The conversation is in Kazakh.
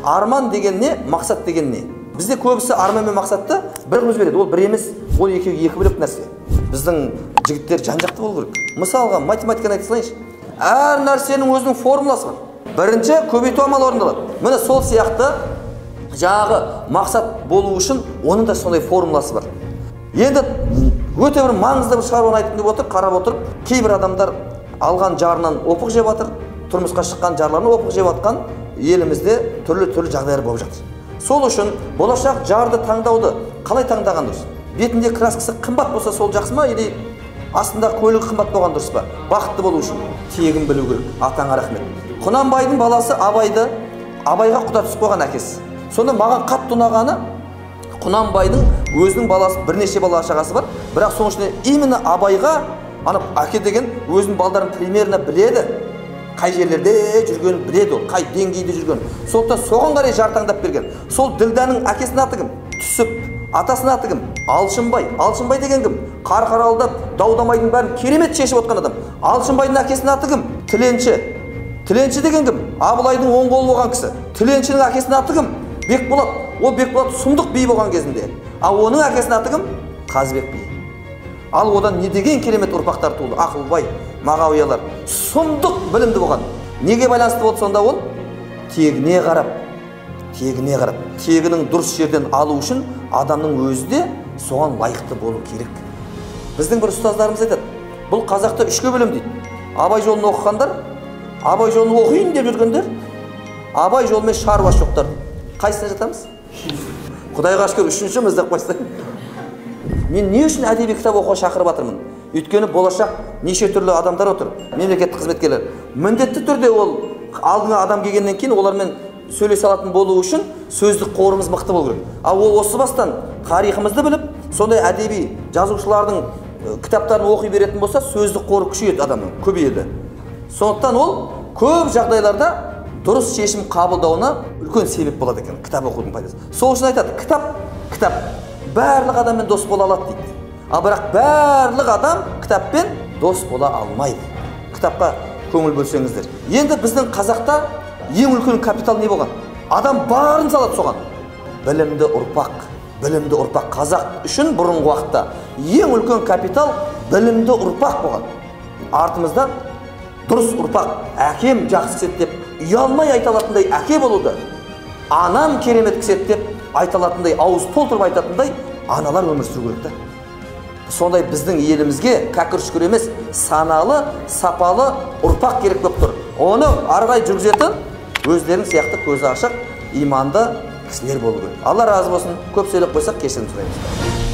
Арман деген не, мақсат деген не? Бізде көбісі арман мен мақсатты бір қылып жібереді. Ол бір емес, ол екеуі екі бөлек нәрсе. Біздің жігіттер жан-жақты болу керек. Мысалға, математиканы айта салайыншы. Әр нәрсенің өзінің формуласы бар. Бірінші көбейту амалы орындалады. Міне сол сияқты жаңағы мақсат болу үшін оның да сондай формуласы бар. Енді өте бір маңызды бір шаруаны айтқым деп отыр, қарап отырып, кейбір адамдар алған жарынан опық жеп жатыр, тұрмысқа шыққан жарларынан опық жеп жатқан елімізде түрлі-түрлі жағдайлар болып жатыр. Сол үшін болашақ жарды таңдауды қалай таңдаған дұрыс? Бетінде краскасы қымбат болса сол жақсы ма, или астында көлігі қымбат болған дұрыс па? Бақытты болу үшін тегін білу керек. Атаңа рахмет. Құнанбайдың баласы Абайды, Абайға құда түсіп қойған әкесі. Сонда маған қатты ұнағаны, Құнанбайдың өзінің баласы, бірнеше бала шағасы бар, бірақ соның ішінде именно Абайға ана әке деген өзінің балдарын примерно біледі. Қай жерлерде жүргенін біледі ол, қай деңгейде жүргенін. Сондықтан соған қарай жар таңдап берген. Сол Ділдәнің әкесінің аты кім? Түсіп. Атасының аты кім? Алшынбай. Алшынбай деген кім? Қарқаралыда дау-дамайдың бәрін керемет шешіп отқан адам. Алшынбайдың әкесінің аты кім? Тіленші. Тіленші деген кім? Абылайдың оң қолы болған кісі. Тіленшінің әкесінің аты кім? Бекболат. Ол Бекболат сұмдық би болған кезінде. Ал оның әкесінің аты кім? Қазыбек би. Ал одан не деген керемет ұрпақтар туылды? Ақылбай, Мағауиялар. Сұмдық білімді болған. Неге байланысты болды сонда ол? Тегіне қарап. Тегіне қарап. Тегінің дұрыс жерден алу үшін адамның өзі де соған лайықты болу керек. Біздің бір ұстаздарымыз айтады, бұл қазақты үшке бөлем дейді. Абай жолын оқығандар, Абай жолын оқиын деп жүргендер, Абай жолымен шаруасы жоқтар. Қайсысына жатамыз? Құдайға шүкір, үшіншіміз деп қойсаң. Мен не үшін әдеби кітап оқуға шақырып жатырмын? Өйткені болашақ неше түрлі адамдар отыр, мемлекеттік қызметкерлер. Міндетті түрде ол алдыңа адам келгеннен кейін олармен сөйлесе алатын болу үшін сөздік қорымыз мықты болу керек. Ал ол осы бастан тарихымызды біліп, сондай әдеби жазушылардың кітаптарын оқи беретін болса, сөздік қоры күшейеді адамның, көбейеді. Сондықтан ол көп жағдайларда дұрыс шешім қабылдауына үлкен себеп болады екен кітап оқудың пайдасы. Сол үшін айтады, кітап барлық адаммен дос бола алады дейді. Ал бірақ барлық адам кітаппен дос бола алмайды. Кітапқа көңіл бөлсеңіздер. Енді біздің қазақта ең үлкен капитал не болған? Адам барын салады соған. Білімді ұрпақ, білімді ұрпақ. Қазақ үшін бұрынғы уақытта ең үлкен капитал білімді ұрпақ болған. Артымызда дұрыс ұрпақ, әкем жақсы кісі деп ұялмай айта алатындай әке болуды, анам керемет кісі деп айта алатындай, ауыз толтырып айтатындай аналар өмір сүру керек та. Сондай біздің елімізге кәкір шүкір емес, саналы, сапалы ұрпақ керек болып тұр. Оны ары қарай жүргізетін өздерің сияқты көзі ашық, иманды кісілер болу керек. Алла разы болсын. Көп сөйлеп қойсақ кешірім сұраймыз.